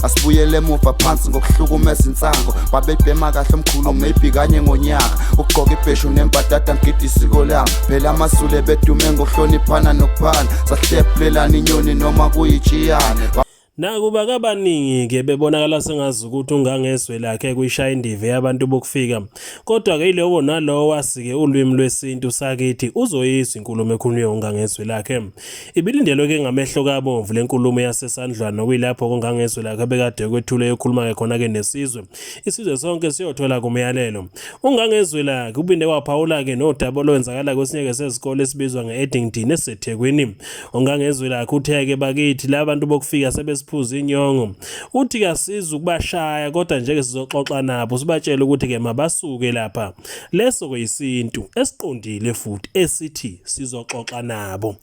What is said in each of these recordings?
Asibuyele emuva phansi ngokuhlukumeza insango. Babebhema kahle omkhulu maybe kanye ngonyaka. Ukugqoka ibheshu nembadada ngigida isiko lami. Phela amaZulu ebedume ngokuhloniphana nokuphana. Sahlephulelana inyoni noma kuyitshiyane. Nakuba kabaningi-ke bebonakala sengazi ukuthi ungangezwe lakhe kuyishaya indiva yabantu bokufika, kodwa-ke ilowo nalowo wasike ulwimi lwesintu sakithi uzoyizwa inkulumo ekhulunywe ungangezwe lakhe. Ibilindelwe-ke ngamehlo kabomvu le nkulumo yaseSandlwana okuyilapho kungangezwe lakhe bekade kwethule ekhuluma-ke khona-ke nesizwe. Isizwe sonke siyothola kumyalelo. Ungangezwe lakhe uphinde waphawula-ke nodaba olwenzakala kwesinye-ke sezikole esibizwa nge-Eddington esiseThekwini. Ungangezwe lakhe uthe-ke bakithi la bantu bokufika sebesiphuza inyongo. Uthi kasizi ukubashaya kodwa nje-ke sizoxoxa nabo sibatshele ukuthi-ke mabasuke lapha. Leso-ke yisintu esiqondile futhi esithi sizoxoxa nabo.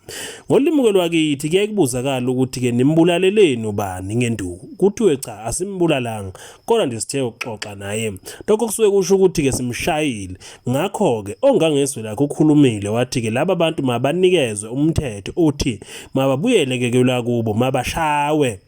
Ngolimi-ke lwakithi kuyaye kubuzakala ukuthi-ke nimbulaleleni ubani ngenduku. Kuthiwe cha asimbulalanga kodwa nje sithe ukuxoxa naye. Lokho kusuke kusho ukuthi-ke simshayile. Ngakho-ke ongangezwe lakhe ukhulumile wathi-ke laba bantu mabanikezwe umthetho uthi mababuyele-ke kwelakubo mabashawe.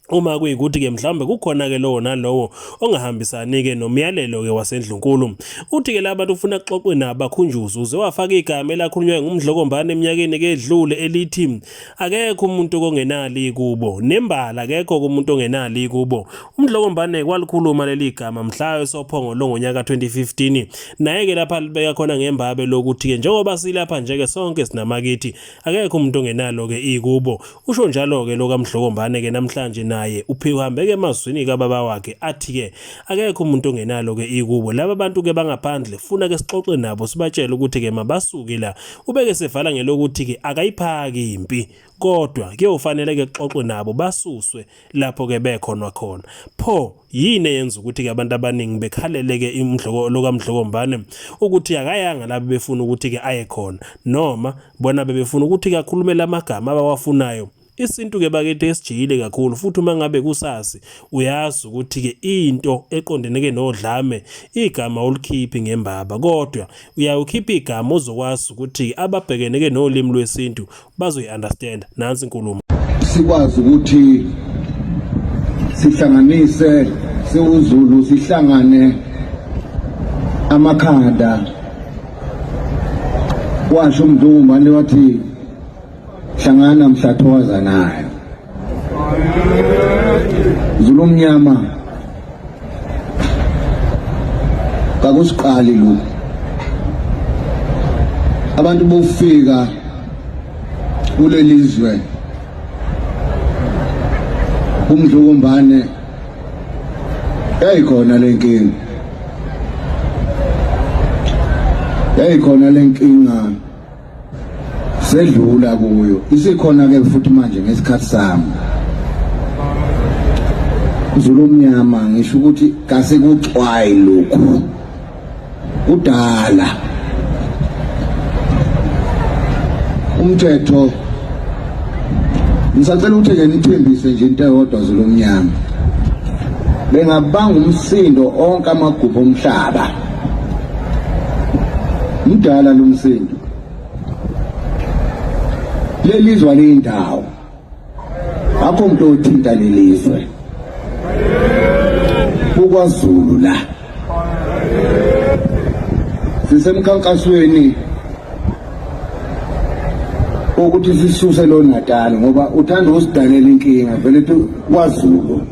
Uma kuyikuthi-ke mhlawumbe kukhona-ke lowo nalowo ongahambisani-ke nomyalelo-ke wasendlunkulu. Uthi-ke laba bantu ufuna kuxoxwe nabo bakhunjuzwe uze wafaka igama elakhulunywa nguMdlokombane eminyakeni edlule elithi akekho umuntu ongenalo ikubo. Nembala akekho umuntu ongenalo ikubo. UMdlokombane walikhuluma leli gama mhla esophongolo ngonyaka 2015. Naye-ke lapha libeka khona ngembabe lokuthi-ke njengoba silapha nje-ke sonke sinamakithi akekho umuntu ongenalo-ke ikubo. Usho njalo-ke lo kaMdlokombane-ke namhlanje naye uphihambeke emazwini kababa wakhe athi-ke akekho umuntu ongenalo-ke ikubo. Laba bantu-ke bangaphandle funa ke sixoxe nabo sibatshele ukuthi-ke mabasuke la. Ubeke sevala ngelokuthi-ke akayiphaki impi kodwa kuyofanele-ke kuxoxwe nabo basuswe lapho-ke bekhona khona. Pho yini eyenza ukuthi-ke abantu abaningi bekhalele-ke imdloko lokaMdlokombane ukuthi akayanga la bebefuna ukuthi-ke aye khona noma bona bebefuna ukuthi-ke akhulume lamagama abawafunayo. Isintu-ke bakithi esijiyile kakhulu futhi uma ngabe kusasi uyazi ukuthi-ke into eqondene-ke nodlame igama ulikhiphi ngembaba kodwa uyawukhipha igama ozokwazi ukuthi ababhekene-ke nolimi lwesintu bazoyi-understand. Nansi inkulumo. Sikwazi ukuthi sihlanganise siwuZulu sihlangane amakhanda washo uMdlungumbane wathi hlangana mhlathowazanayo Zulu omnyama kakusiqali lokhu abantu bofika kulelizwe umdlukumbane yayikhona lenkinga yayikhona lenkinga sedlula kuyo isikhona ke futhi manje ngesikhathi sami Zulu omnyama ngisho ukuthi kasikuxwayi lokhu kudala umthetho ngisacela ukuthi ke nithembise nje into eyodwa Zulu omnyama bengabanga umsindo onke amagubhu omhlaba mdala lo msindo lelizwa leyindawo akho umuntu othinta lelizwe kuKwaZulu la sisemkhankasweni ukuthi sisuse lo Natal ngoba uthanda usidalela inkinga vele kwaZulu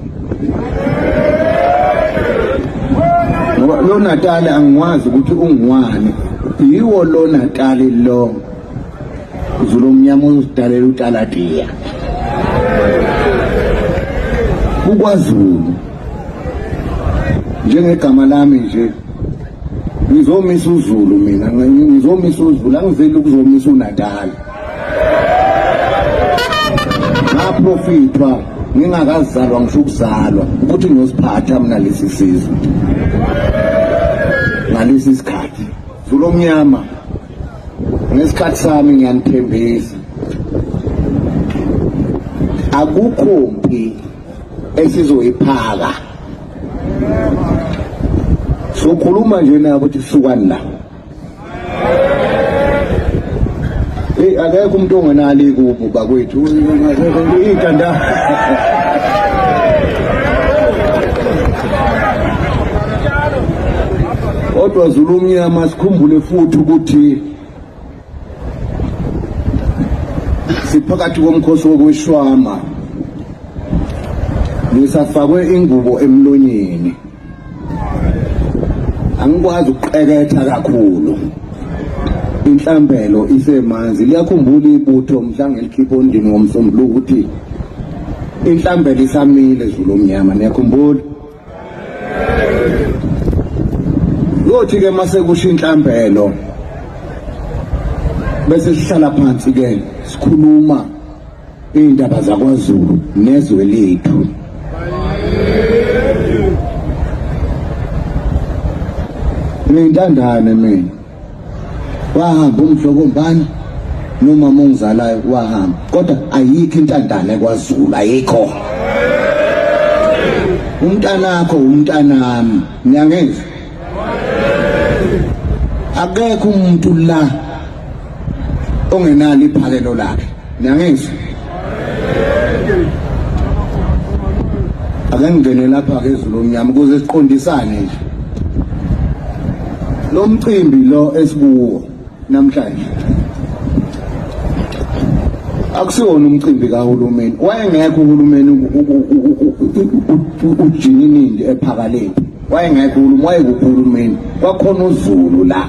ngoba lo Natal angiwazi ukuthi ungiwani yiwo lo Natal lo Zulu omnyama uzidalela utaladiya kuKwaZulu njengegama lami nje ngizomisa uZulu mina ngizomisa uZulu angizeli ukuzomisa uNatal ngaprofithwa ngingakazalwa ngisho ukuzalwa ukuthi ngiyosiphatha mina lesi sizwe ngalesi sikhathi Zulu omnyama ngesikhathi sami ngiyanithembisa akukho mpi esizoyiphaka sokhuluma nje nabo ukuthi sukani la Hey akekho umuntu ongenalo ikubo bakwethu intanda. Kodwa Zulu omnyama, sikhumbule futhi ukuthi siphakathi komkhosi wokweshwama, ngisafakwe ingubo emlonyeni, angikwazi ukuqeketha kakhulu, inhlambelo isemanzi. Liyakhumbula ibutho mhla ngelikhipha ondini ngomsombuluko ukuthi inhlambelo isamile. Zulu omnyama, niyakhumbula? Kuyothi ke mase kusho inhlambelo bese sihlala phansi ke sikhuluma indaba zakwaZulu nezwe lethu. Ngiyintandane mina. Wahamba umhlokombani nomama ongizalayo wahamba, kodwa ayikho intandane kwaZulu, ayikho. Umntanakho umntanami, ngiyangezwa. Akekho umuntu la ongenalo iphakelo lakhe, ngiyangezwa. Ake ngingene lapha ke Zulu omnyama ukuze siqondisane nje. Lo mcimbi lo esikuwo namhlanje akusiwona umcimbi kahulumeni. Wayengekho uhulumeni ujininindi ephakaleni, wayengekho uhulumeni, wayekuhulumeni kwakhona uZulu la.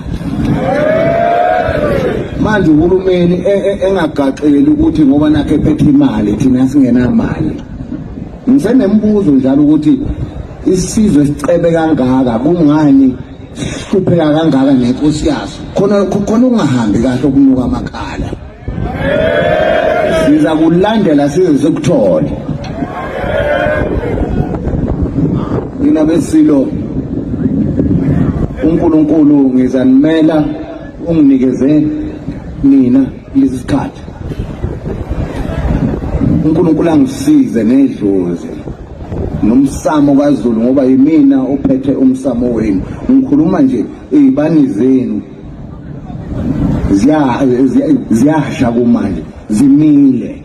Manje uhulumeni engagaxeli ukuthi ngoba nakhe ephethe imali, thina singenamali. Ngisenembuzo njalo ukuthi isizwe esicebe kangaka kungani sihlupheka kangaka nenkosi yaso? Khona khona ukungahambi kahle okunuka amakhala. Siza kulandela size sikuthole. Nina besilo, uNkulunkulu ngizanimela, unginikeze nina kulesi sikhathi. uNkulunkulu angisize nedlozi nomsamo kaZulu, ngoba yimina ophethe umsamo wenu. Ngikhuluma nje izibani zenu ziyasha kumanje, zimile.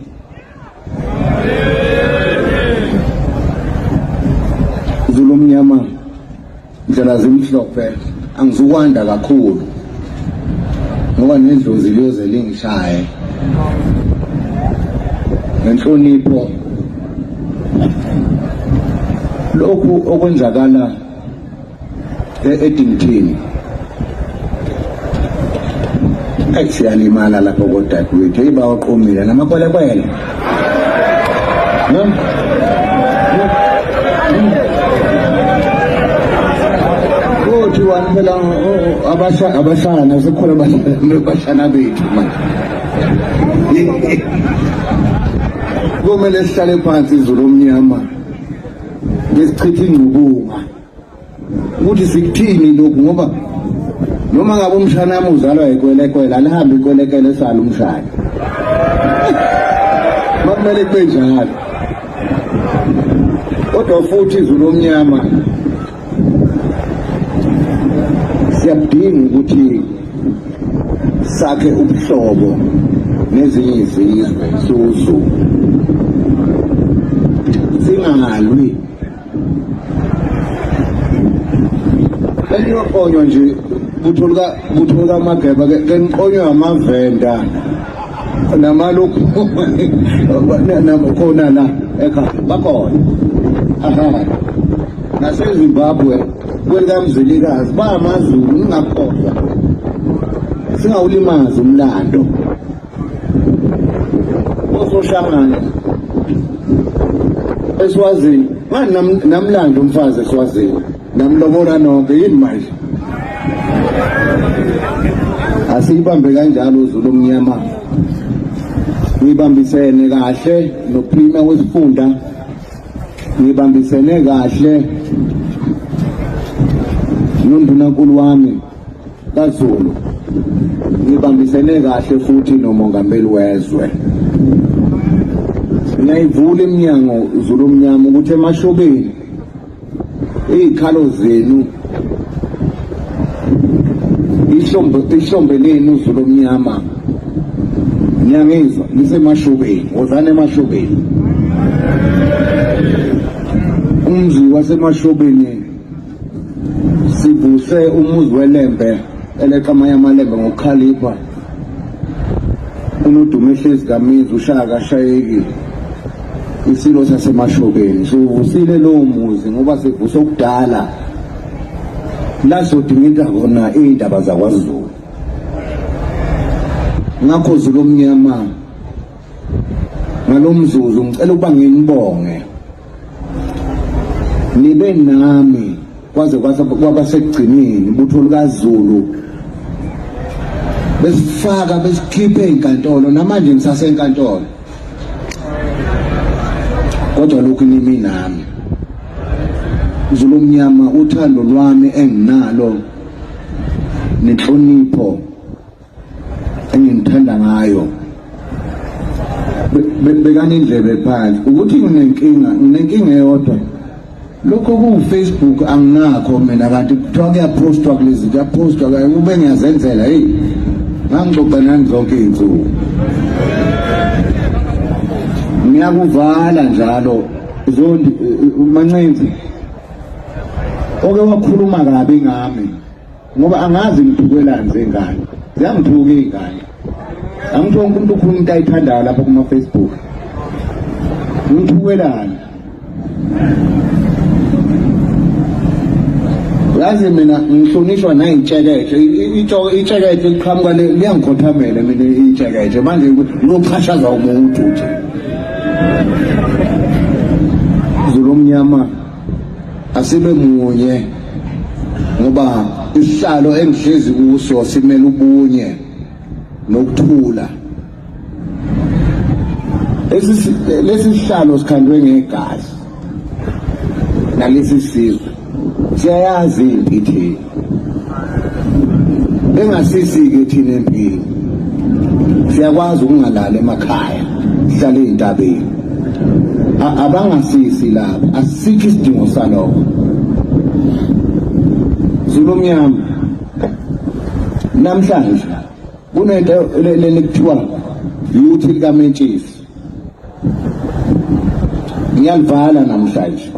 Zulu omnyama, ndlela zimhlophe, angizukwanda kakhulu ngoba nedlozi liyoze lingishaye. Ngenhlonipho, lokhu okwenzakala e-Eddington, ayi, siyalimala lapho kodadewethu. Eyi, bawaqomile namakwelekwele. Kothiwani phela abashana sekukhona abashana bethu manje. Kumele sihlale phansi izulu omnyama, ngesichitha ingqubunga ukuthi sikuthini lokhu, ngoba noma ngabe umshana wami uzalwa yikwelekwele, alihambe ikwelekwele sala umshana, makumele kube njalo. Kodwa futhi izulu omnyama, siyakudinga ukuthi sakhe ubuhlobo nezinye izizwe siwuZulu, singalwi. Beniyoqonywa nje butho lika butho likaMageba ke keniqonywe amavenda namalokhu khona la ekhaya bakhona. Aha, naseZimbabwe kwelikamzilikazi bayamaZulu, ningakhohlwa, singawulimazi umlando. Ososhangane eSwazini ngani namlando umfazi eSwazini namlobola nonke yini manje? Asiyibambe kanjalo uZulu omnyama. Ngibambisene kahle noPremier wesifunda, ngibambisene kahle nondunankulu wami kaZulu, ngibambisene kahle futhi nomongameli wezwe. Ngiyayivula iminyango Zulu omnyama ukuthi emashobeni izikhalo zenu, ihlombe ihlombe lenu Zulu omnyama, ngiyangizwa, nisemashobeni, wozani emashobeni. Umzi wasemashobeni. Sivuse umuzi weLembe eleqa amanye amalembe ngokukhalipha. Unodumo ehlezi kamizi ushaya kashayeki. Isilo saseMashobeni siwuvusile lowo muzi ngoba sivuse okudala la sodingida khona iy'ndaba zakwaZulu. Ngakho Zulu omnyama ngalomzuzu ngicela ukuba nginibonge nibe nami kwaze kwaba sekugcineni ibutho likaZulu besifaka besikhiphe enkantolo namanje ngisasenkantolo kodwa lokhu nimi nami Zulu omnyama uthando lwami enginalo nenhlonipho engimthanda ngayo bekani indlebe phansi ukuthi nginenkinga nginenkinga eyodwa lokho ku-Facebook anginakho mina kanti kuthiwa kuyaphostwa kulezi kuyaphostwa kube ngiyazenzela heyi ngangixoxa nani zonke iy'nsuku ngiyakuvala njalo zondi mancinzi oke wakhuluma kabi ngami ngoba angazi ngithukelani zengane ziyangithuka iy'ngane angithi wonke umuntu ukhuluma into ayithandayo lapha kuma-Facebook ngithukelani yazi mina ngihlonishwa nayitsheketshe itsheketshe liqhamuka liyangikhothamela mina itsheketshe manje ngiyochashaza umuntu nje Zulu omnyama asibe munye ngoba isihlalo engihlezi kuso simele ubunye nokuthula lesi sihlalo sikhandwe ngegazi nalesi sizwe siyayazi impi thina bengasisi-ke thina empini siyakwazi ukungalali emakhaya sihlale ey'ntabeni abangasisi lapho asikho isidingo salokho Zulu omnyama namhlanje kunento leli kuthiwa yuthi likamentshisi ngiyalivala namhlanje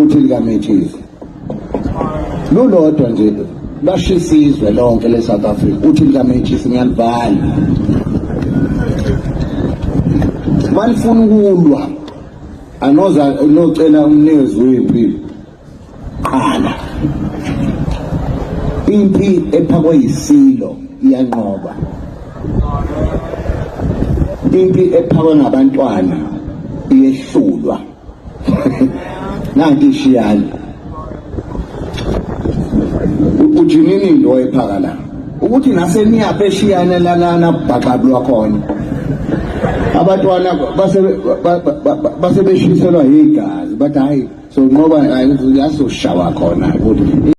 uthi likamentshisi lulodwa nje lwashisa izwe lonke le-South Africa uthi likamentshisi ngiyalivala balifuna ukulwa anoza nocela umnikezi wempi qala impi ephakwe yisilo iyanqoba impi ephakwe ngabantwana iyehlulwa nanti ishiyane ujinini lo ephaka la ukuthi naseniyaphi eshiyane lalana bhaxabulwa khona abantwana base basebeshiselwa yigazi bathi hayi sonqoba yasoshawa khona ukuthi